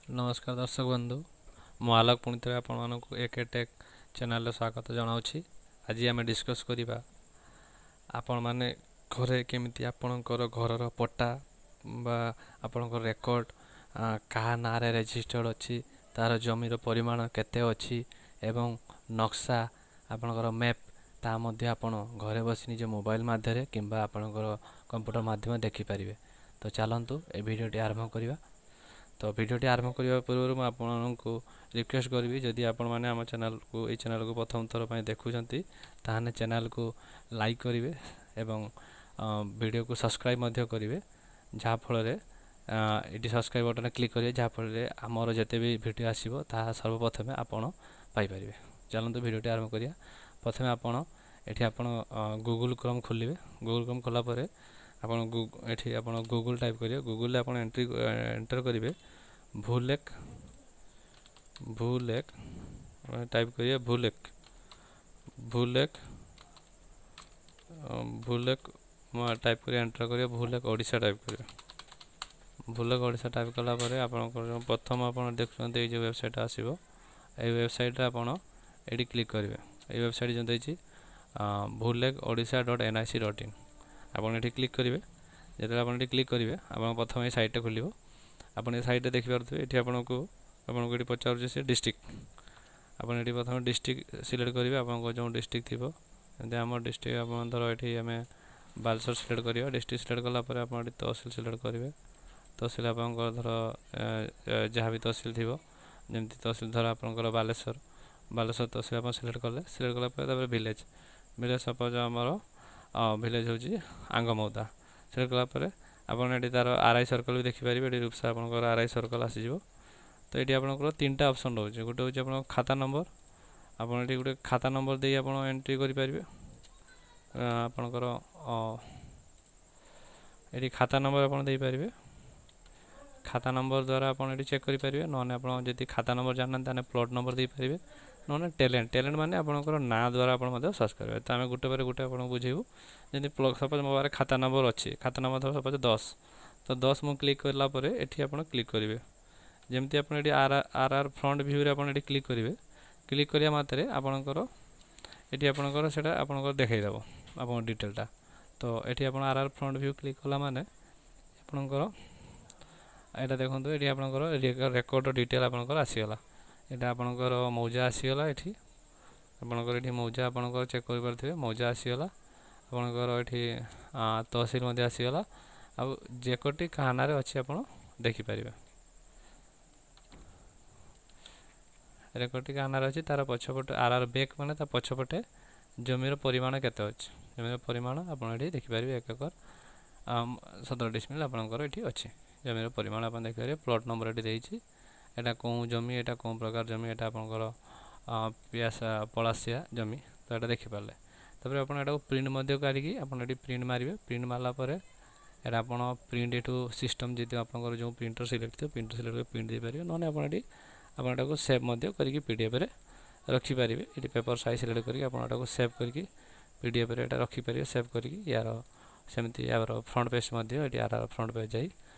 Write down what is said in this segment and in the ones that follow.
ନମସ୍କାର ଦର୍ଶକ ବନ୍ଧୁ, ମୁଁ ଆଲୋକ ପୁଣି ଥରେ ଆପଣମାନଙ୍କୁ ଏକେ ଟେକ୍ ଚ୍ୟାନେଲରେ ସ୍ୱାଗତ ଜଣାଉଛି। ଆଜି ଆମେ ଡିସ୍କସ୍ କରିବା ଆପଣମାନେ ଘରେ କେମିତି ଆପଣଙ୍କର ଘରର ପଟ୍ଟା ବା ଆପଣଙ୍କର ରେକର୍ଡ଼ କାହା ନାଁରେ ରେଜିଷ୍ଟର୍ଡ଼ ଅଛି, ତା'ର ଜମିର ପରିମାଣ କେତେ ଅଛି ଏବଂ ନକ୍ସା, ଆପଣଙ୍କର ମ୍ୟାପ୍, ତାହା ମଧ୍ୟ ଆପଣ ଘରେ ବସି ନିଜ ମୋବାଇଲ ମାଧ୍ୟମରେ କିମ୍ବା ଆପଣଙ୍କର କମ୍ପ୍ୟୁଟର ମାଧ୍ୟମରେ ଦେଖିପାରିବେ। ତ ଚାଲନ୍ତୁ, ଏ ଭିଡ଼ିଓଟି ଆରମ୍ଭ କରିବା। ତ ଭିଡ଼ିଓଟି ଆରମ୍ଭ କରିବା ପୂର୍ବରୁ ମୁଁ ଆପଣଙ୍କୁ ରିକ୍ୱେଷ୍ଟ କରିବି, ଯଦି ଆପଣମାନେ ଆମ ଚ୍ୟାନେଲକୁ, ଏଇ ଚ୍ୟାନେଲକୁ ପ୍ରଥମ ଥର ପାଇଁ ଦେଖୁଛନ୍ତି, ତାହେଲେ ଚ୍ୟାନେଲକୁ ଲାଇକ୍ କରିବେ ଏବଂ ଭିଡ଼ିଓକୁ ସବସ୍କ୍ରାଇବ୍ ମଧ୍ୟ କରିବେ, ଯାହାଫଳରେ ଏଠି ସବସ୍କ୍ରାଇବ୍ ବଟନରେ କ୍ଲିକ୍ କରିବେ, ଯାହାଫଳରେ ଆମର ଯେତେ ବି ଭିଡ଼ିଓ ଆସିବ ତାହା ସର୍ବପ୍ରଥମେ ଆପଣ ପାଇପାରିବେ। ଚାଲନ୍ତୁ, ଭିଡ଼ିଓଟି ଆରମ୍ଭ କରିବା। ପ୍ରଥମେ ଆପଣ ଏଠି ଆପଣ ଗୁଗୁଲ୍ କ୍ରୋମ୍ ଖୋଲିବେ। ଗୁଗୁଲ୍ କ୍ରୋମ୍ ଖୋଲା ପରେ ଆପଣ ଏଠି ଆପଣ ଗୁଗୁଲ୍ ଟାଇପ୍ କରିବେ। ଗୁଗୁଲ୍ରେ ଆପଣ ଏଣ୍ଟର କରିବେ ଭୁଲେଖ। ଭୁଲେଖ ଟାଇପ୍ କରିବେ, ଭୁଲେଖ, ଭୁଲେଖ, ଭୁଲେଖ ଟାଇପ୍ କରି ଏଣ୍ଟର କରିବେ। ଭୁଲେଖ ଓଡ଼ିଶା ଟାଇପ୍ କରିବେ। ଭୁଲେଖ ଓଡ଼ିଶା ଟାଇପ୍ କଲା ପରେ ଆପଣଙ୍କର ଯେଉଁ ପ୍ରଥମ ଆପଣ ଦେଖୁଛନ୍ତି, ଏଇ ଯେଉଁ ୱେବସାଇଟ୍ଟା ଆସିବ, ଏଇ ୱେବସାଇଟ୍ରେ ଆପଣ ଏଇଠି କ୍ଲିକ୍ କରିବେ। ଏଇ ୱେବସାଇଟ୍ ଯେଉଁ ଦେଇଛି, bhulekh.odisha.nic.in, ଆପଣ ଏଠି କ୍ଲିକ୍ କରିବେ। ଯେତେବେଳେ ଆପଣ ଏଠି କ୍ଲିକ୍ କରିବେ, ଆପଣ ପ୍ରଥମେ ଏଇ ସାଇଟ୍ଟା ଖୋଲିବ। ଆପଣ ଏ ସାଇଟ୍ରେ ଦେଖିପାରୁଥିବେ, ଏଠି ଆପଣଙ୍କୁ ଏଠି ପଚାରୁଛି ସେ ଡିଷ୍ଟ୍ରିକ୍ଟ। ଆପଣ ଏଠି ପ୍ରଥମେ ଡିଷ୍ଟ୍ରିକ୍ଟ ସିଲେକ୍ଟ କରିବେ, ଆପଣଙ୍କ ଯେଉଁ ଡିଷ୍ଟ୍ରିକ୍ଟ ଥିବ। ଯେମିତି ଆମ ଡିଷ୍ଟ୍ରିକ୍ଟ, ଆପଣ ଧର ଏଠି ଆମେ ବାଲେଶ୍ୱର ସିଲେକ୍ଟ କରିବା। ଡିଷ୍ଟ୍ରିକ୍ଟ ସିଲେକ୍ଟ କଲା ପରେ ଆପଣ ଏଠି ତହସିଲ ସିଲେକ୍ଟ କରିବେ। ତହସିଲ ଆପଣଙ୍କର ଧର ଯାହା ବି ତହସିଲ ଥିବ, ଯେମିତି ତହସିଲ ଧର ଆପଣଙ୍କର ବାଲେଶ୍ୱର, ବାଲେଶ୍ୱର ତହସିଲ ଆପଣ ସିଲେକ୍ଟ କଲେ। ସିଲେକ୍ଟ କଲା ପରେ ତାପରେ ଭିଲେଜ। ଭିଲେଜ ସପୋଜ ଆମର ଭିଲେଜ ହେଉଛି ଆଙ୍ଗମୌଦା। ସିଲେକ୍ଟ କଲା ପରେ ଆପଣ ଏଠି ତାର ଆର୍ I circle ବି ଦେଖିପାରିବେ। ଏଠି ରୂପସା ଆପଣଙ୍କର ଆର୍ I circle ଆସିଯିବ। ତ ଏଠି ଆପଣଙ୍କର ତିନିଟା ଅପସନ୍ ରହୁଛି। ଗୋଟେ ହେଉଛି ଆପଣଙ୍କ ଖାତା ନମ୍ବର। ଆପଣ ଏଠି ଗୋଟେ ଖାତା ନମ୍ବର ଦେଇ ଆପଣ ଏଣ୍ଟ୍ରି କରିପାରିବେ। ଆପଣଙ୍କର ଏଠି ଖାତା ନମ୍ବର ଆପଣ ଦେଇପାରିବେ। ଖାତା ନମ୍ବର ଦ୍ୱାରା ଆପଣ ଏଠି ଚେକ୍ କରିପାରିବେ। ନହେଲେ ଆପଣ ଯଦି ଖାତା ନମ୍ବର ଜାଣିନାହାନ୍ତି, ତାହେଲେ ପ୍ଲଟ୍ ନମ୍ବର ଦେଇପାରିବେ। ନହେଲେ ଟେନେଣ୍ଟ, ଟେନେଣ୍ଟ ମାନେ ଆପଣଙ୍କର ନାଁ ଦ୍ୱାରା ଆପଣ ମଧ୍ୟ ସର୍ଚ୍ଚ କରିବେ। ତ ଆମେ ଗୋଟେ ପରେ ଗୋଟେ ଆପଣଙ୍କୁ ବୁଝେଇବୁ। ଯେମିତି ସପୋଜ ମୋ ପାଖରେ ଖାତା ନମ୍ବର ଅଛି, ଖାତା ନମ୍ବର ଧର ସପୋଜ 10। ତ 10 ମୁଁ କ୍ଲିକ୍ କଲା ପରେ ଏଠି ଆପଣ କ୍ଲିକ୍ କରିବେ। ଯେମିତି ଆପଣ ଏଠି ଆର୍ ଆର୍ ଆର୍ ଫ୍ରଣ୍ଟ ଭ୍ୟୁରେ ଆପଣ ଏଠି କ୍ଲିକ୍ କରିବେ। କ୍ଲିକ୍ କରିବା ମାତ୍ରେ ଆପଣଙ୍କର ଏଠି ଆପଣଙ୍କର ସେଇଟା ଆପଣଙ୍କର ଦେଖାଇଦେବ ଆପଣଙ୍କ ଡିଟେଲଟା। ତ ଏଠି ଆପଣ ଆର୍ ଆର୍ ଫ୍ରଣ୍ଟ ଭ୍ୟୁ କ୍ଲିକ୍ କଲା ମାନେ ଆପଣଙ୍କର ଏଇଟା ଦେଖନ୍ତୁ, ଏଠି ଆପଣଙ୍କର ରେକର୍ଡ଼ର ଡିଟେଲ୍ ଆପଣଙ୍କର ଆସିଗଲା। ଏଇଟା ଆପଣଙ୍କର ମୌଜା ଆସିଗଲା। ଏଠି ଆପଣଙ୍କର ଏଠି ମୌଜା ଆପଣଙ୍କର ଚେକ୍ କରିପାରୁଥିବେ, ମୌଜା ଆସିଗଲା। ଆପଣଙ୍କର ଏଠି ତହସିଲ ମଧ୍ୟ ଆସିଗଲା ଆଉ ରେକର୍ଡ଼ଟି କାହା ନାଁରେ ଅଛି ଆପଣ ଦେଖିପାରିବେ। ରେକର୍ଡ଼ଟି କାହା ନାଁରେ ଅଛି, ତାର ପଛପଟେ ଆର୍ ଆର୍ ବେକ୍ ମାନେ ତା ପଛପଟେ ଜମିର ପରିମାଣ କେତେ ଅଛି, ଜମିର ପରିମାଣ ଆପଣ ଏଠି ଦେଖିପାରିବେ। 1 ଏକର 17 ଡିସମିଲ୍ ଆପଣଙ୍କର ଏଠି ଅଛି। ଜମିର ପରିମାଣ ଆପଣ ଦେଖିପାରିବେ। ପ୍ଲଟ୍ ନମ୍ବର ଏଠି ଦେଇଛି। ଏଇଟା କେଉଁ ଜମି, ଏଇଟା କେଉଁ ପ୍ରକାର ଜମି? ଏଇଟା ଆପଣଙ୍କର ପିଆସା ପଳାସିଆ ଜମି। ତ ଏଇଟା ଦେଖିପାରିଲେ। ତାପରେ ଆପଣ ଏଟାକୁ ପ୍ରିଣ୍ଟ ମଧ୍ୟ କାଢ଼ିକି ଆପଣ ଏଠି ପ୍ରିଣ୍ଟ ମାରିବେ। ପ୍ରିଣ୍ଟ ମାରିଲା ପରେ ଏଇଟା ଆପଣ ପ୍ରିଣ୍ଟ ଏଠୁ ସିଷ୍ଟମ୍ ଯଦି ଆପଣଙ୍କର ଯେଉଁ ପ୍ରିଣ୍ଟର ସିଲେକ୍ଟ ଥିବ, ପ୍ରିଣ୍ଟର ସିଲେକ୍ଟ କରି ପ୍ରିଣ୍ଟ ଦେଇପାରିବେ। ନହେଲେ ଆପଣ ଏଠି ଆପଣ ଏଟାକୁ ସେଭ୍ ମଧ୍ୟ କରିକି ପିଡ଼ିଏଫ୍ରେ ରଖିପାରିବେ। ଏଠି ପେପର୍ ସାଇଜ୍ ସିଲେକ୍ଟ କରିକି ଆପଣ ଏଟାକୁ ସେଭ୍ କରିକି ପିଡ଼ିଏଫ୍ରେ ଏଇଟା ରଖିପାରିବେ ସେଭ୍ କରିକି। ୟାର ସେମିତି ୟାର ଫ୍ରଣ୍ଟ ପେଜ୍ ମଧ୍ୟ ଏଠି ଆର ଫ୍ରଣ୍ଟ ପେଜ୍ ଯାଇ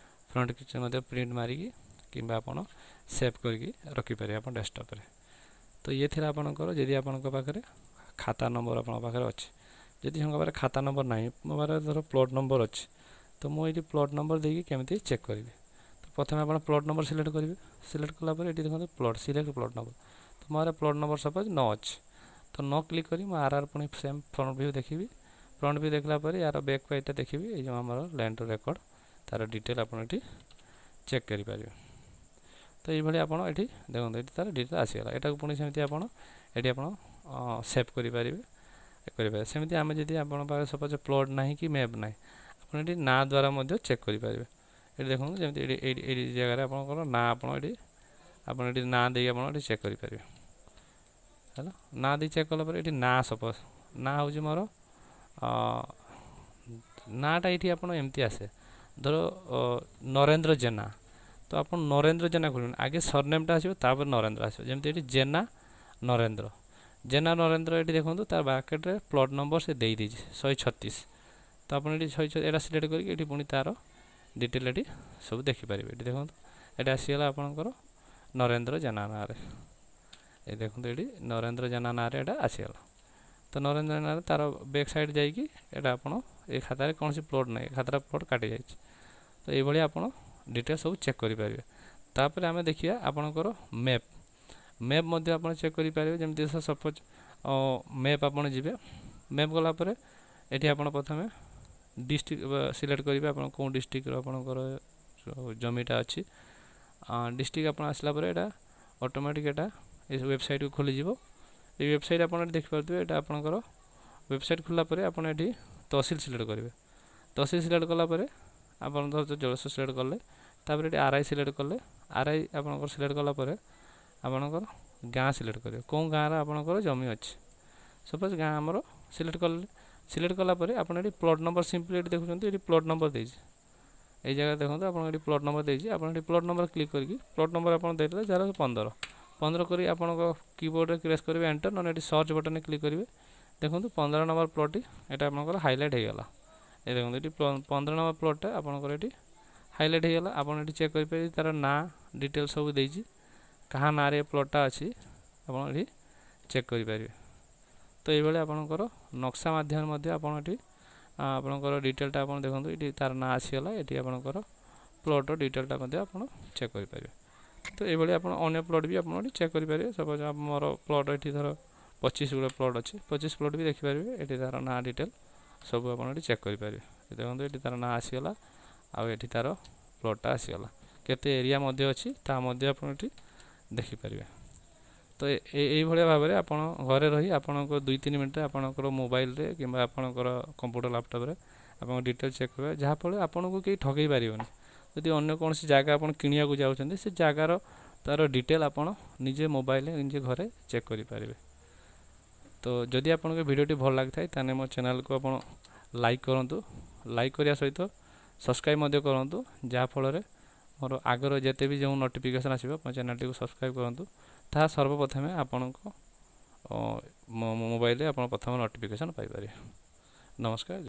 ଫ୍ରଣ୍ଟ କିଛି ମଧ୍ୟ ପ୍ରିଣ୍ଟ ମାରିକି କିମ୍ବା ଆପଣ ସେଭ୍ କରିକି ରଖିପାରିବେ ଆପଣ ଡେସ୍କଟପ୍ରେ। ତ ଇଏ ଥିଲା ଆପଣଙ୍କର ଯଦି ଆପଣଙ୍କ ପାଖରେ ଖାତା ନମ୍ବର ଆପଣଙ୍କ ପାଖରେ ଅଛି। ଯଦି ଆପଣଙ୍କ ପାଖରେ ଖାତା ନମ୍ବର ନାହିଁ, ମୋ ପାଖରେ ଧର ପ୍ଲଟ୍ ନମ୍ବର ଅଛି, ତ ମୁଁ ଏଇଠି ପ୍ଲଟ୍ ନମ୍ବର ଦେଇକି କେମିତି ଚେକ୍ କରିବି? ତ ପ୍ରଥମେ ଆପଣ ପ୍ଲଟ୍ ନମ୍ବର ସିଲେକ୍ଟ କରିବେ। ସିଲେକ୍ଟ କଲା ପରେ ଏଠି ଦେଖନ୍ତୁ, ପ୍ଲଟ୍ ସିଲେକ୍ଟ ପ୍ଲଟ୍ ନମ୍ବର। ତ ମୋର ପ୍ଲଟ୍ ନମ୍ବର ସପୋଜ 9 ଅଛି। ତ 9 କ୍ଲିକ୍ କରି ମୁଁ ଆର୍ ଆର୍ ପୁଣି ସେମ୍ ଫ୍ରଣ୍ଟ ଭ୍ୟୁ ଦେଖିବି। ଫ୍ରଣ୍ଟ ଭ୍ୟୁ ଦେଖିଲା ପରେ ୟାର ବ୍ୟାକ୍ ପେଜ୍ଟା ଦେଖିବି। ଏଇ ଯେଉଁ ଆମର ଲ୍ୟାଣ୍ଡ ରେକର୍ଡ଼, ତାର ଡିଟେଲ୍ ଆପଣ ଏଠି ଚେକ୍ କରିପାରିବେ। ତ ଏଇଭଳି ଆପଣ ଏଠି ଦେଖନ୍ତୁ, ଏଠି ତାର ଡିଟେଲ୍ ଆସିଗଲା। ଏଟାକୁ ପୁଣି ସେମିତି ଆପଣ ଏଠି ଆପଣ ସେଭ୍ କରିପାରିବେ। ସେମିତି ଆମେ ଯଦି ଆପଣଙ୍କ ପାଖରେ ସପୋଜ ପ୍ଲଟ୍ ନାହିଁ କି ମ୍ୟାପ୍ ନାହିଁ, ଆପଣ ଏଠି ନାଁ ଦ୍ୱାରା ମଧ୍ୟ ଚେକ୍ କରିପାରିବେ। ଏଠି ଦେଖନ୍ତୁ, ଯେମିତି ଏଠି ଏଇଠି ଏଇଠି ଜାଗାରେ ଆପଣଙ୍କର ନାଁ, ଆପଣ ଏଠି ନାଁ ଦେଇକି ଆପଣ ଏଠି ଚେକ୍ କରିପାରିବେ। ହେଲା, ନାଁ ଦେଇ ଚେକ୍ କଲା ପରେ ଏଠି ନାଁ, ସପୋଜ ନାଁ ହେଉଛି ମୋର ନାଁଟା ଏଇଠି ଆପଣ ଏମିତି ଆସେ, ଧର ନରେନ୍ଦ୍ର ଜେନା। ତ ଆପଣ ନରେନ୍ଦ୍ର ଜେନା ଖୋଲିବେନି, ଆଗେ ସରନେମ୍ଟା ଆସିବ, ତାପରେ ନରେନ୍ଦ୍ର ଆସିବ। ଯେମିତି ଏଠି ଜେନା ନରେନ୍ଦ୍ର, ଜେନା ନରେନ୍ଦ୍ର। ଏଠି ଦେଖନ୍ତୁ, ତାର ବ୍ରାକେଟ୍ରେ ପ୍ଲଟ୍ ନମ୍ବର ସେ ଦେଇଦେଇଛି 136। ତ ଆପଣ ଏଠି 100 ଏଇଟା ସିଲେକ୍ଟ କରିକି ଏଠି ପୁଣି ତାର ଡିଟେଲ୍ ଏଠି ସବୁ ଦେଖିପାରିବେ। ଏଠି ଦେଖନ୍ତୁ, ଏଇଟା ଆସିଗଲା ଆପଣଙ୍କର। ନରେନ୍ଦ୍ର ଜେନା ନାଁରେ। ଏ ଦେଖନ୍ତୁ, ଏଠି ନରେନ୍ଦ୍ର ଜେନା ନାଁରେ ଏଇଟା ଆସିଗଲା। ତ ନରେନ୍ଦ୍ର ନାଁରେ ତାର ବ୍ୟାକ୍ ସାଇଡ଼୍ ଯାଇକି ଏଇଟା ଆପଣ ଏ ଖାତାରେ କୌଣସି ପ୍ଲଟ୍ ନାହିଁ, ଖାତାର ପ୍ଲଟ୍ କାଟି ଯାଇଛି। ତ ଏଇଭଳି ଆପଣ ଡିଟେଲ୍ସ ସବୁ ଚେକ୍ କରିପାରିବେ। ତାପରେ ଆମେ ଦେଖିବା ଆପଣଙ୍କର ମ୍ୟାପ୍। ମ୍ୟାପ୍ ମଧ୍ୟ ଆପଣ ଚେକ୍ କରିପାରିବେ। ଯେମିତି ସପୋଜ୍ ମ୍ୟାପ୍ ଆପଣ ଯିବେ, ମ୍ୟାପ୍ ଗଲା ପରେ ଏଠି ଆପଣ ପ୍ରଥମେ ଡିଷ୍ଟ୍ରିକ୍ଟ ସିଲେକ୍ଟ କରିବେ, ଆପଣ କେଉଁ ଡିଷ୍ଟ୍ରିକ୍ଟର ଆପଣଙ୍କର ଜମିଟା ଅଛି। ଡିଷ୍ଟ୍ରିକ୍ଟ ଆପଣ ଆସିଲା ପରେ ଏଇଟା ଅଟୋମେଟିକ୍ ଏଇଟା ଏ ୱେବସାଇଟ୍କୁ ଖୋଲିଯିବ। ଏଇ ୱେବସାଇଟ୍ ଆପଣ ଏଠି ଦେଖିପାରୁଥିବେ। ଏଇଟା ଆପଣଙ୍କର ୱେବସାଇଟ୍ ଖୋଲିଲା ପରେ ଆପଣ ଏଠି ତହସିଲ ସିଲେକ୍ଟ କରିବେ। ତହସିଲ ସିଲେକ୍ଟ କଲା ପରେ ଆପଣ ଧର ଜଳେଶ୍ୱର ସିଲେକ୍ଟ କଲେ, ତାପରେ ଏଠି ଆର୍ I select କଲେ। ଆର୍ I ଆପଣଙ୍କର ସିଲେକ୍ଟ କଲା ପରେ ଆପଣଙ୍କର ଗାଁ ସିଲେକ୍ଟ କରିବେ, କେଉଁ ଗାଁର ଆପଣଙ୍କର ଜମି ଅଛି। ସପୋଜ୍ ଗାଁ ଆମର ସିଲେକ୍ଟ କଲେ, ସିଲେକ୍ଟ କଲା ପରେ ଆପଣ ଏଠି ପ୍ଲଟ୍ ନମ୍ବର ସିମ୍ପଲି ଏଠି ଦେଖୁଛନ୍ତି, ଏଠି ପ୍ଲଟ୍ ନମ୍ବର ଦେଇଛି। ଏଇ ଜାଗାରେ ଦେଖନ୍ତୁ, ଆପଣ ଏଠି ପ୍ଲଟ୍ ନମ୍ବର ଦେଇଛି। ଆପଣ ଏଠି ପ୍ଲଟ୍ ନମ୍ବର କ୍ଲିକ୍ କରିକି ପ୍ଲଟ୍ ନମ୍ବର ଆପଣ ଦେଇଦେଲେ, ଯାହାର 15, 15 କରି ଆପଣଙ୍କ କିବୋର୍ଡ଼ରେ ପ୍ରେସ୍ କରିବେ ଏଣ୍ଟର, ନହେଲେ ଏଠି ସର୍ଚ୍ଚ ବଟନ୍ରେ କ୍ଲିକ୍ କରିବେ। ଦେଖନ୍ତୁ, 15 ନମ୍ବର ପ୍ଲଟ୍ଟି ଏଇଟା ଆପଣଙ୍କର ହାଇଲାଇଟ୍ ହେଇଗଲା। ଏ ଦେଖନ୍ତୁ, ଏଠି 15 ନମ୍ବର ପ୍ଲଟ୍ଟା ଆପଣଙ୍କର ଏଠି ହାଇଲାଇଟ୍ ହେଇଗଲା। ଆପଣ ଏଠି ଚେକ୍ କରିପାରିବେ, ତା'ର ନାଁ ଡିଟେଲ୍ ସବୁ ଦେଇଛି, କାହା ନାଁରେ ଏ ପ୍ଲଟ୍ଟା ଅଛି, ଆପଣ ଏଠି ଚେକ୍ କରିପାରିବେ। ତ ଏଇଭଳି ଆପଣଙ୍କର ନକ୍ସା ମାଧ୍ୟମରେ ମଧ୍ୟ ଆପଣ ଏଠି ଆପଣଙ୍କର ଡିଟେଲଟା ଆପଣ ଦେଖନ୍ତୁ, ଏଠି ତା'ର ନାଁ ଆସିଗଲା। ଏଠି ଆପଣଙ୍କର ପ୍ଲଟ୍ର ଡିଟେଲଟା ମଧ୍ୟ ଆପଣ ଚେକ୍ କରିପାରିବେ। ତ ଏଇଭଳି ଆପଣ ଅନ୍ୟ ପ୍ଲଟ୍ ବି ଆପଣ ଏଠି ଚେକ୍ କରିପାରିବେ। ସପୋଜ୍ ମୋର ପ୍ଲଟ୍ ଏଠି ଧର 25 ଗୁଡ଼ା ପ୍ଲଟ୍ ଅଛି, 25 ପ୍ଲଟ୍ ବି ଦେଖିପାରିବେ। ଏଠି ତା'ର ନାଁ ଡିଟେଲ୍ ସବୁ ଆପଣ ଏଠି ଚେକ୍ କରିପାରିବେ। ଦେଖନ୍ତୁ, ଏଠି ତା'ର ନାଁ ଆସିଗଲା ଆଉ ଏଠି ତା'ର ପ୍ଲଟ୍ଟା ଆସିଗଲା, କେତେ ଏରିଆ ମଧ୍ୟ ଅଛି ତାହା ମଧ୍ୟ ଆପଣ ଏଠି ଦେଖିପାରିବେ। ତ ଏଇଭଳିଆ ଭାବରେ ଆପଣ ଘରେ ରହି ଆପଣଙ୍କ 2-3 ମିନିଟ୍ରେ ଆପଣଙ୍କର ମୋବାଇଲରେ କିମ୍ବା ଆପଣଙ୍କର କମ୍ପ୍ୟୁଟର, ଲାପଟପ୍ରେ ଆପଣଙ୍କ ଡିଟେଲ୍ ଚେକ୍ କରିବେ, ଯାହାଫଳରେ ଆପଣଙ୍କୁ କେହି ଠକେଇ ପାରିବନି। ଯଦି ଅନ୍ୟ କୌଣସି ଜାଗା ଆପଣ କିଣିବାକୁ ଯାଉଛନ୍ତି, ସେ ଜାଗାର ତା'ର ଡିଟେଲ୍ ଆପଣ ନିଜେ ମୋବାଇଲରେ ନିଜେ ଘରେ ଚେକ୍ କରିପାରିବେ। ତ ଯଦି ଆପଣଙ୍କ ଭିଡ଼ିଓଟି ଭଲ ଲାଗିଥାଏ, ତାହେଲେ ମୋ ଚ୍ୟାନେଲକୁ ଆପଣ ଲାଇକ୍ କରନ୍ତୁ, ଲାଇକ୍ କରିବା ସହିତ ସବସ୍କ୍ରାଇବ୍ ମଧ୍ୟ କରନ୍ତୁ, ଯାହାଫଳରେ ମୋର ଆଗର ଯେତେ ବି ଯେଉଁ ନୋଟିଫିକେସନ୍ ଆସିବ, ମୋ ଚ୍ୟାନେଲଟିକୁ ସବସ୍କ୍ରାଇବ୍ କରନ୍ତୁ, ତାହା ସର୍ବପ୍ରଥମେ ଆପଣଙ୍କ ମୋବାଇଲରେ ଆପଣ ପ୍ରଥମ ନୋଟିଫିକେସନ୍ ପାଇପାରିବେ। ନମସ୍କାର।